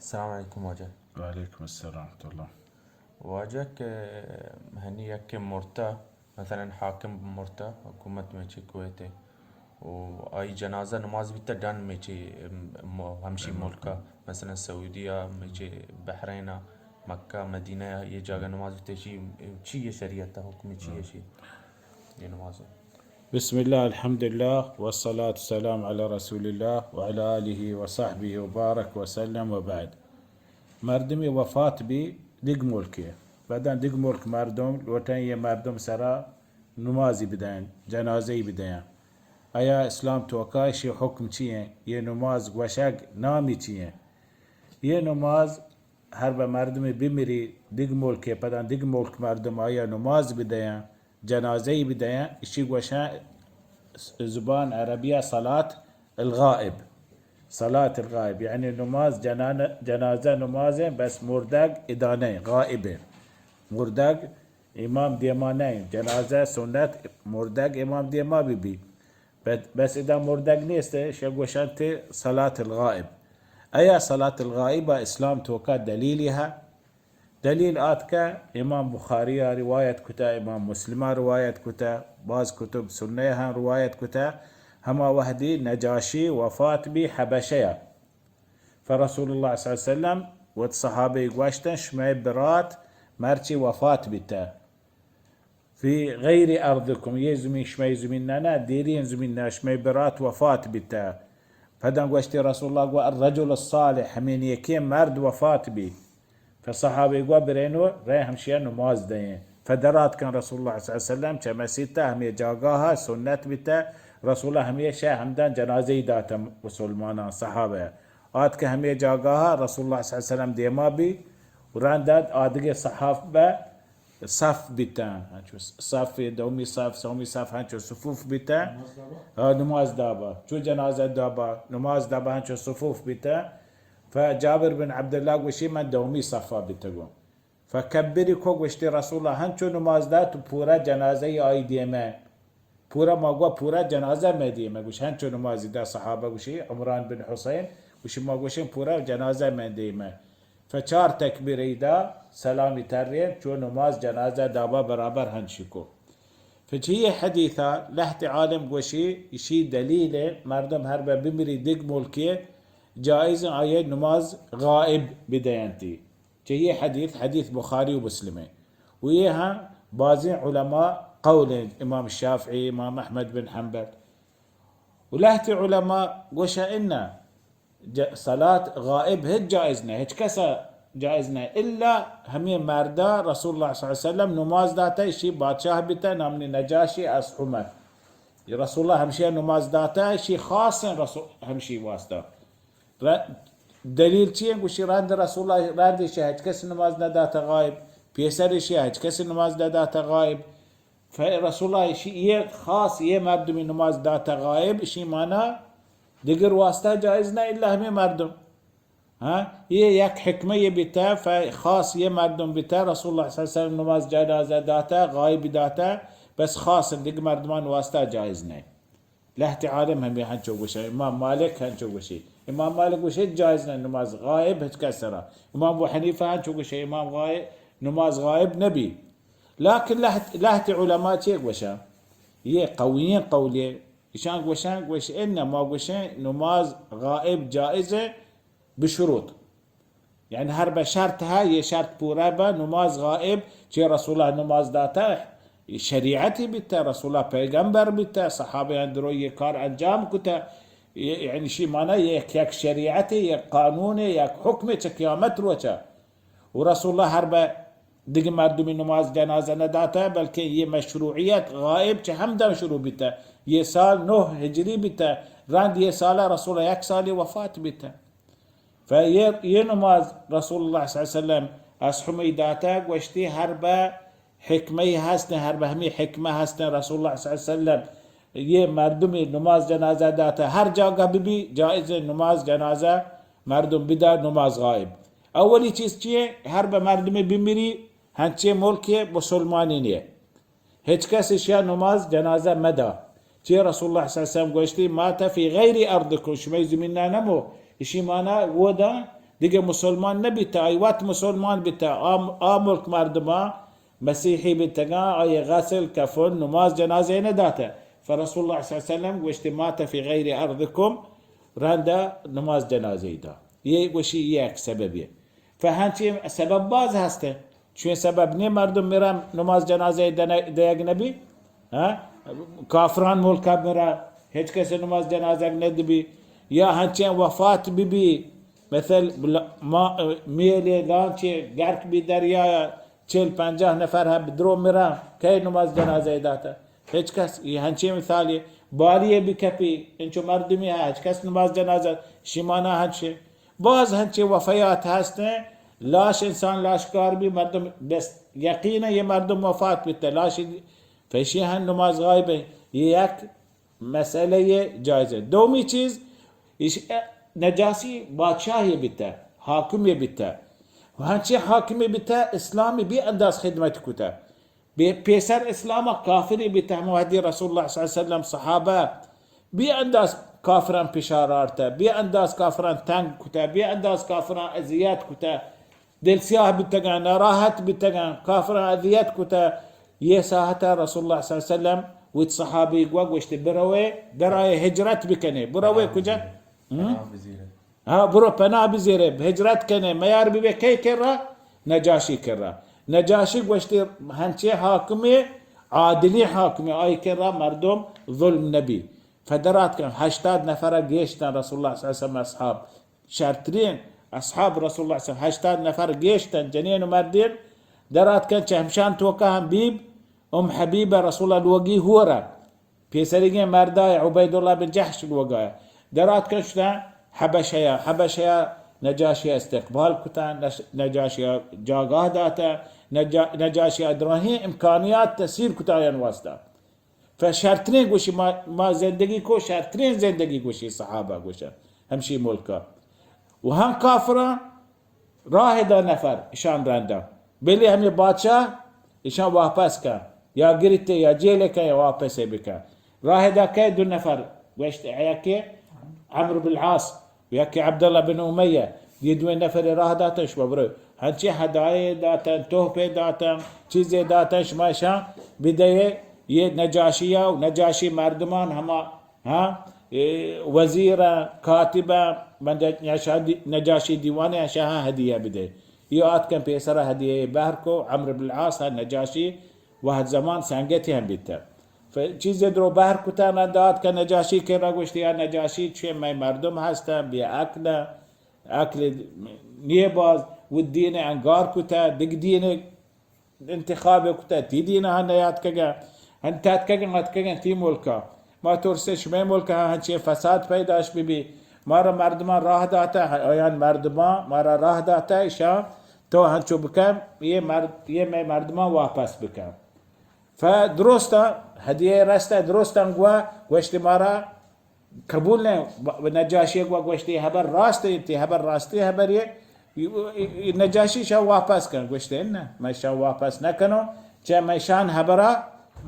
السلام علیکم واجہ۔ وعلیکم السلام ورحمۃ اللہ۔ واجہ کہ ہنی یک کہ مرتا، مثلاً حاکم مرتا، حکومت میں چی کویت و آئی جنازہ نماز بیتا ڈن میں چی، م-، ہمشی ملکا، مثلاً سعودیہ میں چی، بحرین، مکہ، مدینہ، یہ جاگہ نماز بیتا، چی، چی یہ شریعت حکم چی ہے چی یہ نماز؟ بسم اللہ، الحمدللہ، والصلاة والسلام علی رسول اللہ وعلی آلہ وصحبہ وبارک وسلم وبعد۔ مردمی وفات بی دگ ملکے، بعداً دگ ملک مردم لوٹن یہ مردم سرا نمازی بدین، جنازی بدین۔ آیا اسلام توکا اشی حکم چی ہیں؟ یہ نماز گوشگ نامی چی ہیں؟ یہ نماز ہر بہ مردمی بمری، دگ ملکے، پدا دگ ملک مردم آیا نماز بدیاں، جنازہ ای بدیاں، اشی گوشاں زبان عربیہ صلاة الغائب۔ صلاة الغائب، یعنی نماز جنان-، جنازہ نماز ہیں، بس مردگ ادانہ ہیں، غائب ہیں۔ مردگ امام دیما نہ ہیں، جنازہ سنت مردگ امام دیما بی بی۔ بس، بس ادا مردگ نیست، شہ گوشنت صلاة الغائب۔ ایا صلاة الغائب اسلام توکا دلیلی ہے؟ دلیل آتکہ امام بخاری روایت کتا، امام مسلم روایت کتا، باز کتب سنہ ہم روایت کتا، ہما وحدی نجاشی وفات بی حبشہ۔ فرسول اللہ صلی اللہ علیہ وسلم وت صحابہ گوشتن، شمئے برات مرچی وفات بیتہ۔ فی غیر ارضکم، یہ زمین شمئے زمین نہ، نہ، دیرین زمین نہ، شمئے برات وفات بیتہ۔ پدا گوشتی رسول اللہ گو الرجل الصالح، ہمیں نیکیں مرد وفات بی۔ فصحابہ گو برینو رے ہمشیہ نماز دیں۔ فدرات کن رسول اللہ صلی اللہ علیہ وسلم چہ مسیتہ ہمیں جاگاہ سنت بیتہ۔ رسول اللہ ہمیشہ ہمدن جنازہ داتہ مسلمانان صحابہ۔ آتکہ ہمے جاگاہا رسول اللہ صلی اللہ علیہ وسلم دیما بی و رند آدگہ صحاف بہ صف بیتن، ہنچو صف، دومی صف، سومی صف، ہنچو صفوف بیتن۔ آ، نماز دابا، چو جنازہ دابا، نماز دابا ہنچو صفوف بیتن۔ فجابر بن عبداللہ گوشی، من دومی صفا بیتگوں۔ فکبری کو گوشتی رسول اللہ ہنچو نماز دا تو پورا جنازہ آئی دیمہ۔ پورا ما گوا پورا جنازہ میں دیمہ۔ گوش ہنچو نمازی دا صحابہ گوشی عمران بن حسین گوشی ما گوشیں پورا جنازہ میں دیمہ۔ فچار تکبیری دا سلامی ترین چو نماز جنازہ دابا برابر ہنچی کو۔ فچہ یہ حدیثا لہت عالم گوشی اشی دلیل مردم ہر بہ بمری دگ ملکی جائز آئیے نماز غائب بدینتی۔ چہ یہ حدیث، حدیث بخاری و مسلم ہیں۔ و یہ ہاں بعضی علماء قول ہیں، امام شافعی، امام احمد بن حنبل۔ و لہتی علماء گوشہ انہ ج-، صلاة غائب ہچ جائز نہ، ہچ کسا جائز نہ، الا ہمیں مردا رسول اللہ صلی اللہ علیہ وسلم نماز داتا، اشی بادشاہ بیتا، نامنی نجاشی اصحمہ۔ یہ رسول اللہ ہمشیہ نماز داتا، اشی خاص ہیں رسول ہمشی واسطہ۔ ر-، دلیل چی ہیں؟ گوشی رند رسول اللہ، رند ایشی ہچ کس نماز نداتا غائب، پیسر ایشی ہچ کس نماز نداتا غائب۔ ف-، رسول اللہ ایشی یہ خاص یہ مردمی نماز داتا غائب، ایشی معنی دگر واسطہ جائز نہ الا ہمیں مردم۔ ہاں، یہ یک حکمہ یہ بیتا، ف-، خاص یہ مردم بیتا، رسول اللہ صلی اللہ علیہ وسلم نماز جنازہ داتا، غائب داتا، بس خاص دگر مردمان واسطہ جائز نہ۔ لہت عالم ہمیں ہنچو گوشے، امام مالک ہنچو گوشے۔ امام مالک گوشے جائز نہ نماز غائب ہچ کس سرا۔ امام ابو حنیفہ ہنچو گوشے، امام غائب، نماز غائب نبی۔ لیکن لہت، لہت علماء چے گوشا؟ یہ قوی قولے۔ اشان گوشن، گوش ان ما گوشیں نماز غائب جائز ہے، بشروط۔ یعنی ہر بہ شرط ہے، یہ شرط پورا بہ نماز غائب، چہ رسول اللہ نماز داتا، یہ شریعتی بیتا، رسول اللہ پیغمبر بیتا، صحابہ اندرو یہ کار انجام کتا۔ یہ، یعنی شی معنی یہ یک، یک شریعت، یک قانون، یک حکم چہ قیامت روچا۔ و رسول اللہ ہر بہ دگہ مردمی نماز جنازہ نداتا، بلکہ یہ مشروعیت غائب چہ ہمدم شروع بیتا۔ یہ سال نو ہجری بیتا، رند یہ سال رسول اللہ یک سالی وفات بیتا۔ ف یہ، یہ نماز رسول اللہ صلی اللہ علیہ وسلم اصحمی داتا، گوشتی ہر بہ حکمہ ہستیں، ہر بہ ہمی حکمہ ہستیں رسول اللہ صلی اللہ علیہ وسلم یہ مردمی نماز جنازہ داتا، ہر جاگہ ببی جائز نماز جنازہ مردم بدا نماز غائب۔ اولی چیز چیے؟ ہر بہ مردمی بمری ہنچے ملک مسلمانی نیے۔ ہچ کس اشیا نماز جنازہ مدا۔ چہ رسول اللہ صلی اللہ علیہ وسلم گوشتی، مات فی غیر ارضکم، شمئے زمین نہ نمو۔ اشی معنی ودا دگہ مسلمان نہ بیتہ، آئی وت مسلمان بیتہ، آ، آ ملک مردماں مسیحی بیتگاں، آئی غسل، کفن، نماز جنازہ نہ داتہ۔ فرسول اللہ صلی اللہ علیہ وسلم گوشت، مات فی غیر ارضکم، رندا نماز جنازہ دا۔ یہ گوشی یہ ایک سببیہ۔ فہنچیں سبب باز ہستیں۔ چویں سبب نے مردم میرا نماز جنازہ دنہ-، دیگ نبی؟ ہاں؟ کافران ملکا میرا ہچ کس نماز جنازہ نہ دبی۔ یا ہنچیں وفات بی بی، مثل بل-، ما-، میلے لانچے گرک بی دریا، چل پنجاہ نفر ہم درو میرا، کئے نماز جنازہ داتا؟ ہچ کس۔ یہ ہنچیں مثال یہ۔ باریے بکپی، انچو مردمی ہا، ہچ کس نماز جنازہ، شیمانا ہنچے۔ باز ہنچیں وفیات ہستیں، لاش انسان لاشکار بی مردم بس یقین ہے یہ مردم وفات بیتا، لاش فیشی ہن نماز غائب ہے۔ یہ یک مسئلہ یہ جائز ہے۔ دومی چیز، ایش نجاشی بادشاہ یہ بیتا، حاکم یہ بیتا۔ و ہنچیں حاکم یہ بیتا، اسلام بی انداز خدمت کتا۔ بے پیسر اسلام کافری بیتا، ہمو حدی رسول اللہ صلی اللہ علیہ وسلم صحابہ بے انداز کافران پشار آرتہ، بے انداز کافران تنگ کتہ، بے انداز کافران اذیت کتہ، دل سیاہ بیتگاں، ناراحت بیتگاں، کافران اذیت کتہ۔ یہ ساعتا رسول اللہ صلی اللہ علیہ وسلم وت صحابی گوا گوشت، بروے، درائے ہجرت بکنے، بروے کجا؟ ہم؟ ہاں، برو پناہ بزیرے، ہجرت کنے، میار ببے کئی کرا؟ نجاشی کرا۔ نجاشی گوشتی، ہنچے حاکمے، عادلی حاکمے، آئی کرا مردم ظلم نبی۔ فدرات کن ہشتاد نفر گیشتن رسول اللہ صلی اللہ علیہ وسلم اصحاب۔ شرترین اصحاب رسول اللہ صلی اللہ علیہ وسلم ہشتاد نفر گیشتن، جنین و مردین درات کن، چہ ہمشان توکا ہم بیب ام حبیبہ رسول اللہ لوگی ہورا۔ پیسریگیں مردای عبیداللہ بن جحش لوگایا۔ درات کن شتاں حبشہ یا، حبشہ یا نجاشی استقبال کتاں، نش-، نجاشی جاگاہ داتاں، نجا-، نجاشی دراہیں امکانیات تسیر کتاں آیان واسطہ۔ فشرتریں گوشی ما، ما زندگی کو، شرتریں زندگی گوشی صحابہ گوشن ہمشی ملکا۔ و ہم کافراں راہ دا نفر اشان رندا۔ بلے ہمیں بادشاہ اشان واپس کن، یا گریتے یا جیل کن یا واپس بکن۔ راہ دا کئے دو نفر گوشت، یکی عمرو بن العاص و یکی عبداللہ بن امیہ۔ یہ دوئیں نفر راہ داتن، شما برو۔ ہنچے ہدایے داتن، تحفے داتن، چیزے داتن، شما اشان بدئے یہ نجاشیا و نجاشی مردمان ہما ہاں، اے وزیر ء، کاتب ء، من نجاشی دی-، نجاشی دیوان ء شاہ ہدیہ بدے۔ یہ آتکن پیسر ہدیہ بہر کو، عمرو بن العاص ء نجاشی وہد زمان سنگتی ہم بیتہ۔ ف-، چیزے درو بہر کتا، نہ دات کہ نجاشی کرا گوشتی، یا نجاشی چوئے مئے مردم ہستن، بے عقل، عقل نیے باز، و دین انگار کتا، دگ دین انتخاب کتہ، تی دین ء نیاتکگاں، انت اتکگاں، اتکگاں تی ملکا۔ ما ترسے شمئے ملکا ہنچیں فساد پیداش بہ بی۔ مارا مردمان راہ داتہ، آیان مردمان مارا راہ داتہ، اشاں تو ہنچو بکن، یہ مرد، یہ مئے مردمان واپس بکن۔ ف درستاں، ہدیہ رستہ درستاں گوا، گوشت مارا قبول نہ، و-، نجاشی گوا گوشتی، ہبر راست انت، ہبر راستی ہبر یہ۔ نجاشی شاہ واپس کن، گوشتی، نہ، میں شاہ واپس نہ کنوں، چہ میں شان ہبرا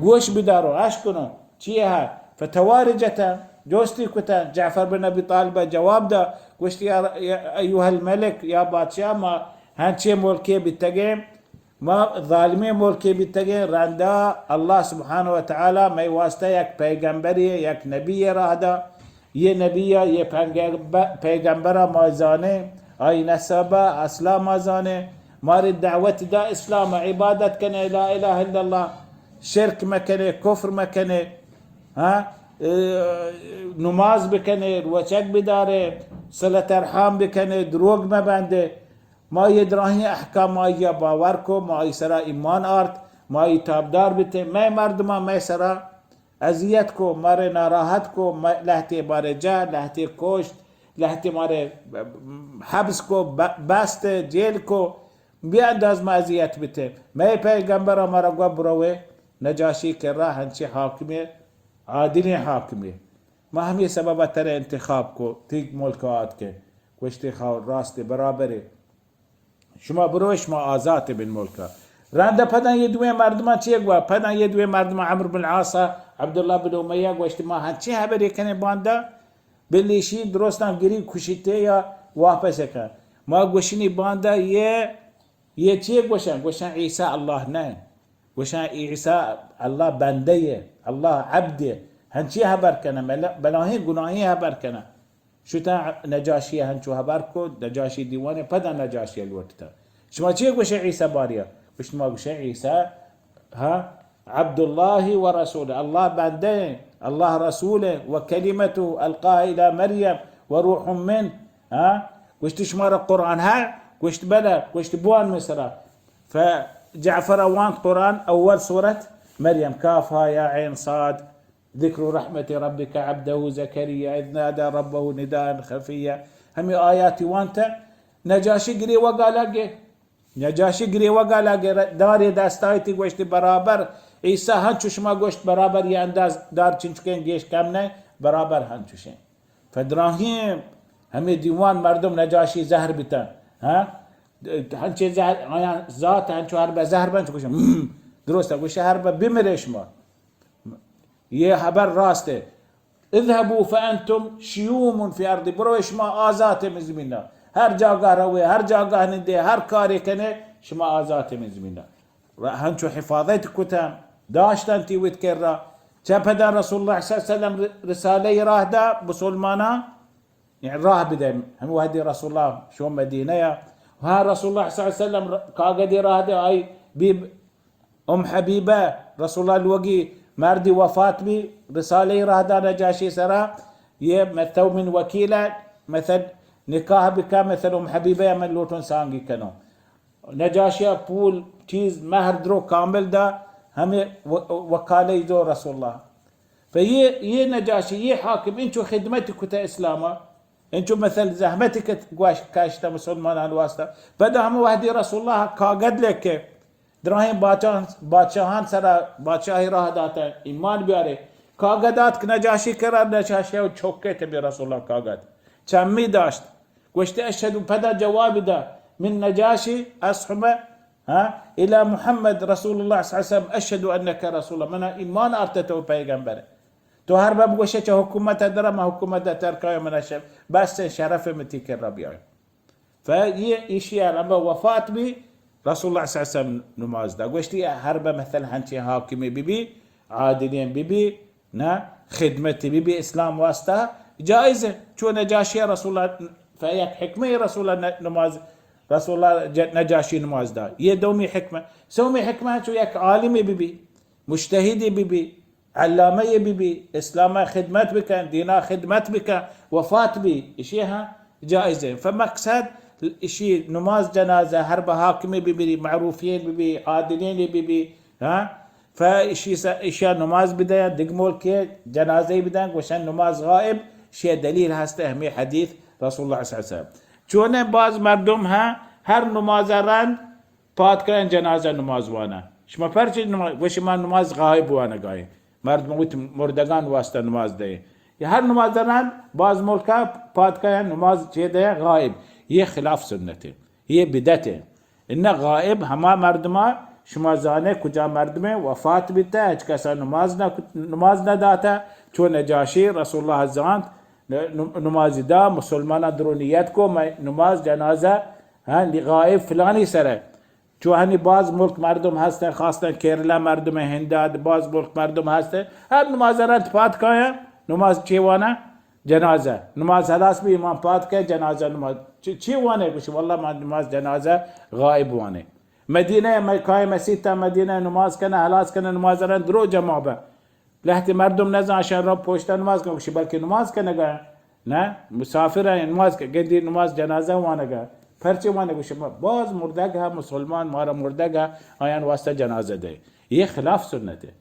گوش بداروں، اش کنوں، چی ہے؟ فتوار جتا، جوستی کتا، جعفر بن ابی طالب جواب دا، گوشتی، یا، یا ایوہ الملک، یا بادشاہ، ما ہنچے ملکے بیتگیں، ما ظالمیں ملکے بیتگیں، رندا اللہ سبحانہ و تعالی مئے واسطہ یک پیغمبرے، یک نبی راہ دا۔ یہ نبی، یہ پیغمب-، پیغمبر ما زانیں، آئی نسب اصلا ما زانیں۔ مارے دعوت دا اسلام، عبادت کنے، لا الہ الا اللہ، شرک مکنے، کفر مکنے، ہاں، اے، نماز بکنے، روچک بدارے، صلت ارحام بکنے، دروگ مبندے۔ ما یہ دراہیں احکام آئی ء باور کو، ما آئی سرا ایمان آرت، ما آئی تابدار بیتیں۔ مئے مردماں مئے سرا اذیت کو، مارے ناراحت کو، مئے لہتے مارے جا، لہتے کشت، لہتے مارے حبس کو، ب-، بست، جیل کو، بے انداز ما اذیت بیتیں۔ مئے پیغمبر مارا گوا بروے نجاشی کرا، ہنچے حاکمے، عادلیں حاکمے۔ ما ہمے سبب ترے انتخاب کو، تی ملک آتکے، گوشتے خاور راست برابرے۔ شما بروئے، شما آزات بن ملکا۔ رند پدا یہ دوئیں مردمان چی گوا؟ پدا یہ دوئیں مردمان عمرو بن العاص، عبداللہ بن امیہ گوشت، ما ہنچیں حبرے کنے باندا، بلی شی درستان گری کشیتے یا واپس کن۔ ما گوشنی باندا یہ، یہ چی گوشن؟ گوشن عیسی اللہ نہ۔ گوشن عیسی اللہ بندہ یہ، اللہ عبد یہ۔ ہنچی حبر کنن، بلا-، بلاہیں گناہیں حبر کنن۔ شتن نجاشی ہنچو حبر کو، نجاشی دیوان پدا نجاشی لوٹتا۔ شما چی گوشے عیسی باریا؟ گوشت ما گوشے عیسی، ہاں، عبد اللہ و رسول، اللہ بندہ ہیں، اللہ رسول ہیں، و کلمته القاها الی مریم و روح منه، ہاں؟ گوشت شما را قرآن ہے؟ گوشت بلہ، گوشت بوان مصرا۔ فجعفر وان قرآن اول سورت مریم، کاف ها یا عین صاد، ذکر رحمت ربک عبده زکریا اذ نادى ربه نداء خفیا۔ ہمیں آیاتی وانتا، نجاشی گریوگا لگے۔ نجاشی گریوگا لگے، دارے دستایتی گوشتی برابر، عیسی ہنچو شما گوشت برابر، یہ انداز دار چنچکیں گیش کم نہ، برابر ہنچوشیں۔ فدراہیں ہمیں دیوان مردم نجاشی زہر بیتن، ہاں؟ ہنچے زہر، آیاں ذات ہنچو ہر بہ زہر بنت، گوشن، ہم، درست ہے، گوشن ہر بہ بمرے شما۔ یہ حبر راست ہے۔ اذهبوا فانتم شیوم فی ارضی، برو شما آزات من زمینا، ہر جاگہ روے، ہر جاگہ نندے، ہر کارے کنے، شما آزات من زمینا۔ و ہنچو حفاظت کتن، داشتن تی وت کرا۔ چہ پدا رسول اللہ صلی اللہ علیہ وسلم رسالہ راہ دا مسلمانان، یعنی راہ بدے، ہم وحدی رسول اللہ شو مدینہ یا، ہاں رسول اللہ صلی اللہ علیہ وسلم کاگدی راہ دے، آئی بی ام حبیبہ، رسول اللہ لوگی مردی وفات بی، رسالہ راہ دا نجاشی سرا، یہ مثو من وکیلہ، مثل نکاح بکا، مثل ام حبیبہ یا من لوٹن سانگی کنو۔ نجاشی پول چیز مہر درو کامل دا، ہمیں و-، وکالہ زو رسول اللہ۔ پہ یہ، یہ نجاشی، یہ حاکم انچو خدمت کتا اسلاما، انچو مثل زحمت کت گوش کاشتا مسلمانان واسطہ۔ پدا ہم وحدی رسول اللہ کاگد لکھے، دراہیں بادشاہ، بادشاہان سرا بادشاہی راہ داتا ایمان بیارے۔ کاگدات کہ نجاشی کرا، نجاشی و چوکے تے بے رسول اللہ کاگد چمی داشت۔ گوشتے اشہد، پدا جواب دا، من نجاشی اصحب، ہاں، الی محمد رسول اللہ صلی اللہ علیہ وسلم، اشہد انک رسول اللہ، منا ایمان آرتہ تو پیغمبر۔ تو ہر باب گوشے چہ حکومت درا، ما حکومت ترکای منا شب، بس شرف متی کرا بیائے۔ فہ یہ ایشی عربہ وفات بی، رسول اللہ صلی اللہ علیہ وسلم نماز دا۔ گوشتی ہر بہ مثل ہنچیں حاکمی بی بی، عادلیں بی بی، نہ خدمتی بی بی اسلام واسطہ جائز ہے۔ چو نجاشی رسول اللہ، فہ یک حکمہ رسول اللہ نماز، رسول اللہ ج-، نجاشی نماز دا۔ یہ دومی حکمہ۔ سومی حکمہ چو یک عالمی بی بی، مجتہدی بی بی، علامہ یہ بی بی، اسلام خدمت بکن، دینا خدمت بکن، وفات بی، اشی ہاں جائز ہے۔ فمقصد اشی نماز جنازہ ہر بہ حاکمی بی بی، معروفین بی بی، عادلین بی بی، ہاں؟ فا اشی سا، اشیا نماز بدیا، دگ ملک جنازہ بدن، گوشن نماز غائب، شی دلیل ہستے ہمیں حدیث رسول اللہ صلی اللہ علیہ وسلم۔ چونہ باز مردم ہاں ہر نماز رند پاد کایاں جنازہ نماز واناں۔ شما پرچے نماز، گوشی ما نماز غائب وانگائیں۔ مردم وت مردگان واسطہ نماز دئے۔ یا ہر نماز داران باز ملکا پاد کایاں نماز چے دئے غائب۔ یہ خلاف سنت ہے۔ یہ بدعت ہے۔ انہ غائب ہما مردما شما زانے کجا مردمے وفات بیتا، ہچ کسا نماز نہ، نماز نہ داتا، چو نجاشی رسول اللہ زانت، ن-، نمازی دا، مسلماناں درو نیت کو، میں نماز جنازہ، ہاں، غائب فلانی سر ہے۔ چو ہنی باز ملک مردم ہستن، خاصتاً کیرلا مردم، ہندا باز ملک مردم ہستن، ہر نماز رند پاد کایاں، نماز چی وانا؟ جنازہ۔ نماز ہلاس بی، امام پاد کئے، جنازہ نماز۔ چی، چی وانے؟ گوشی، واللہ ما نماز جنازہ غائب وانے۔ مدینہ، مکہ مسیت تا مدینہ نماز کنہ، ہلاس کنہ، نماز رند درو جمع بہ۔ لہتے مردم نزان، شان رو پشتا نماز کن، گوشی، بلکہ نماز کنگا۔ نہ، مسافر ہیں، نماز ک-، گندی نماز جنازہ وانگا۔ پرچے وانگا؟ گوشی، ما باز مردگ ہا، مسلمان مارا مردگ ہا، آیان واسطہ جنازہ دے۔ یہ خلاف سنت ہے۔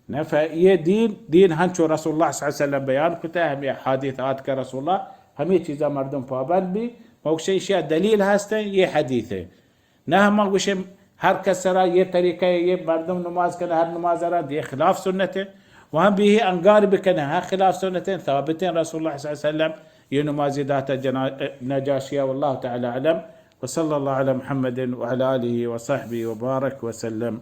نہ، ف-، یہ دین، دین ہنچو رسول اللہ صلی اللہ علیہ وسلم بیان کتا ہے، ہمیں حادث آتکا رسول اللہ، ہمیں چیزا مردم پابند بی، موکشہ اشیا دلیل ہستیں، یہ حدیث ہے۔ نہ ہما گوشے ہر کس سرا یہ طریقہ ہے، یہ مردم نماز کنے، ہر نماز را، یہ خلاف سنت ہے۔ وہاں بھی یہ انگار بکنے، ہاں خلاف سنت ہے، ثابت ہے رسول اللہ صلی اللہ علیہ وسلم یہ نمازی داتا جنا-، نجاشیہ، واللہ تعالی اعلم۔ وصلی اللہ علی محمد وعلی آلہ وصحبہ وبارک وسلم۔